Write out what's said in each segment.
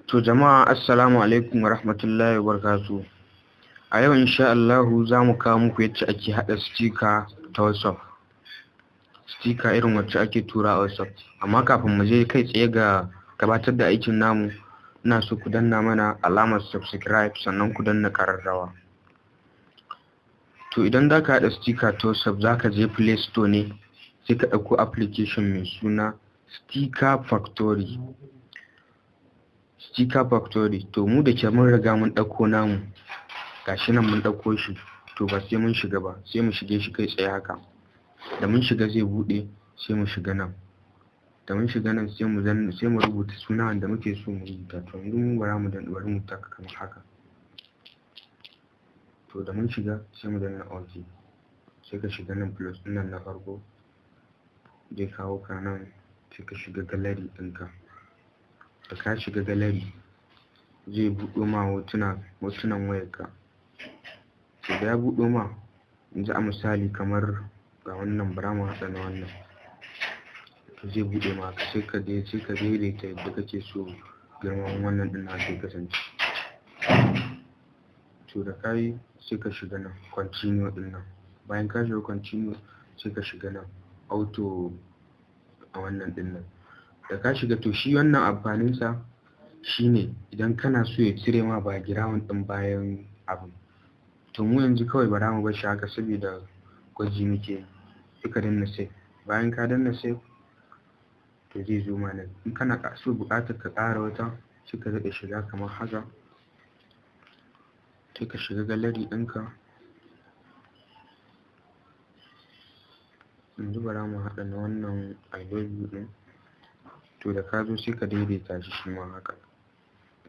To jama'a, assalamu alaikum wa rahmatullahi wa barakatuh. A yau insha Allahu za mu kawo muku yacce ake haɗa sticker ta WhatsApp. Sticker irin wacce ake tura a WhatsApp. Amma kafin mu je kai tsaye ga gabatar da aikin namu, ina so ku danna mana alamar subscribe, sannan ku danna ƙararrawa. To idan za ka haɗa sticker ta WhatsApp, za ka je Play Store ne, sai ka ɗauko application mai suna Sticker Factory. Sticker Factory. To mu da ke mun riga mun ɗauko namu, gashi nan mun ɗauko shi, to ba sai mun shiga ba, sai mu shige shi kai tsaye haka. Da mun shiga zai buɗe, sai mu shiga nan. Da mun shiga nan, sai mu danna, sai mu rubuta suna wanda muke so mu rubuta. To yanzu mu bara mu danna, bari mu taka kamar haka. To da mun shiga, sai mu danna OK. Sai ka shiga nan plus ɗin nan na farko, zai kawo ka nan, sai ka shiga gallery ɗinka. Da ka shiga gallery, zai buɗo ma hotuna, hotunan wayarka. To da ya buɗo ma, yanzu a misali kamar ga wannan, bara mu haɗa na wannan. To zai buɗe ma haka, sai ka je sai ka daidaita yadda kake so girman wannan ɗin naka ya kasance. To da ka yi, sai ka shiga nan continue ɗin nan. Bayan ka shiga continue, sai ka shiga nan auto a wannan ɗin nan. Da ka shiga, to shi wannan amfaninsa shine idan kana so ya cire ma background ɗin bayan abun. To mu yanzu kawai bara mu bar shi haka saboda gwaji muke yi. Sai ka danna save. Bayan ka danna save, to zai zo ma nan. In kana so buƙatar ka ƙara wata, sai ka daɗa shiga kamar haka. Sai ka shiga gallery ɗinka. Yanzu bara mu haɗa na wannan I love you ɗin. To da ka zo, sai ka daidaita shi shi ma haka.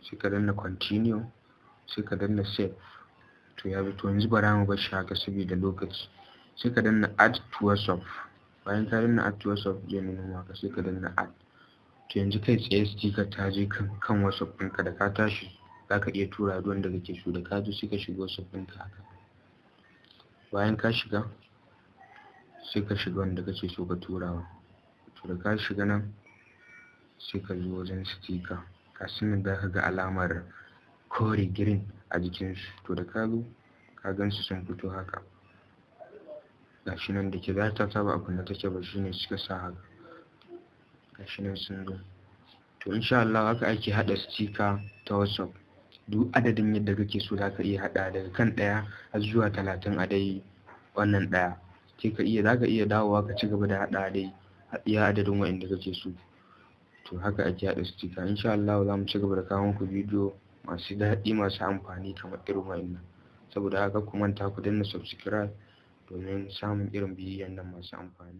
Sai ka danna continue, sai ka danna save. To ya bi. To yanzu bara mu bar shi haka saboda lokaci. Sai ka danna add to WhatsApp. Bayan ka danna add to WhatsApp, zai nuno maka, sai ka danna add. To yanzu kai tsaye sticker ta je kan WhatsApp ɗinka. Da ka tashi, za ka iya tura duk wanda kake so. Da ka zo, sai ka shiga WhatsApp ɗinka haka. Bayan ka shiga, sai ka shiga wanda kake so ka turawa. To da ka shiga nan, sai ka zo wajen sticker. Ga su nan, za ka ga alamar kore, green a jikinsu. To da ka zo, ka gan su sun fito haka. Gashi nan, da ke data ta ba a kunne take ba, shine suka sa haka. Gashi nan sun zo. To insha Allah haka ake haɗa sticker ta WhatsApp. Duk adadin yadda kake so za ka iya haɗa, daga kan 1 har zuwa 30 a dai wannan ɗaya. Sai ka iya, za ka iya dawowa ka ci gaba da haɗa dai iya adadin wa'inda kake so. To haka ake haɗa sticker. Insha Allah za mu ci gaba da kawo muku bidiyo masu daɗi, masu amfani kamar irin wa'innan. Saboda haka ku manta ku danna subscribe domin samun irin bidiyon nan masu amfani.